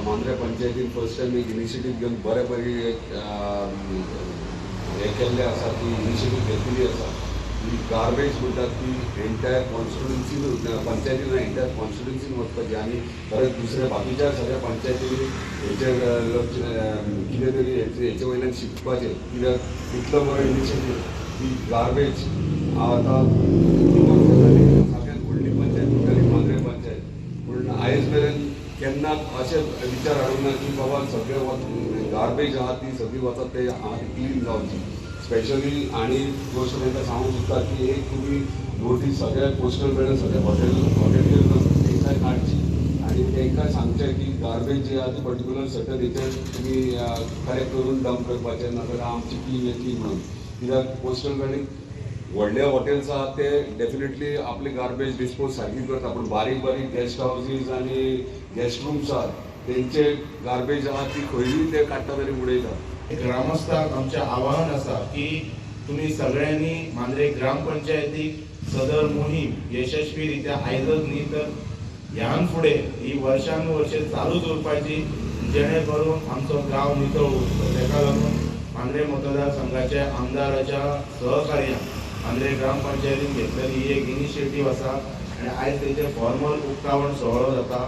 मांद्रे पंचायतीन first time एक initiative घेवन बरे बरी एक हें केल्लें आसा की इनिशिएटीव घेतलेली आसा ही गार्बेज म्हणटात ती एंटायर कॉन्स्टिट्युन्सीन, पंचायतीन, एंटायर कॉन्स्टिट्युन्सीन वचपाची आनी परत दुसऱ्या बाकीच्या सगळ्या पंचायतींनी हेचेर लक्ष, कितें तरी हेचे वयल्यान शिकपाचें. कित्याक इतलो बरो इनिशिएटीव की गार्बेज आतां कितलीं वर्सां जालीं, सगळ्यात व्हडली पंचायत म्हणटाली मांद्रे पंचायत, पूण आयज मेरेन केन्ना अशें विचार हाडूंक ना की बाबा सगळे गार्बेज आहा ती सगळी वचत ते आहा ती क्लीन जावची स्पेशली. आनी गोश्ट तांकां सांगूंक सोदता की एक तुमी नोटीस सगळ्या पोस्टल मेळून सगळ्या हॉटेलीर तांकां काडची आनी तांकां सांगचें की गार्बेज जी आहा ती पर्टिक्युलर सर्टन हेचेर तुमी कलेक्ट करून डंप करपाचें, नाजाल्यार आमची टीम येतली म्हणून. कित्याक पोस्टल बॅडीन व्हडले हॉटेल्स आहात ते डेफिनेटली आपली गार्बेज डिस्पोज सारकी करता, पूण बारीक बारीक गेस्ट हावजीस आनी गेस्ट रुम्स आहात तेंचे गार्बेज आहा ती खंयूय ते काडटा तरी उडयता. ग्रामस्थांक आमचें आवाहन आसा की तुमी सगळ्यांनी मांद्रे ग्रामपंचायतीक सदर मोहीम यशस्वी रित्या आयजच न्ही तर ह्यान फुडें ही वर्षानुवर्षे चालूच उरपाची, जेणे करून आमचो गांव नितळ उरतलो. तेका लागून मांद्रे मतदारसंघाच्या आमदाराच्या सहकार्यान मांद्रे ग्रामपंचायतीन घेतलेली ही एक इनिशिएटीव आसा आनी आयज तेचें फॉर्मल उक्तावण सुवाळो जाता.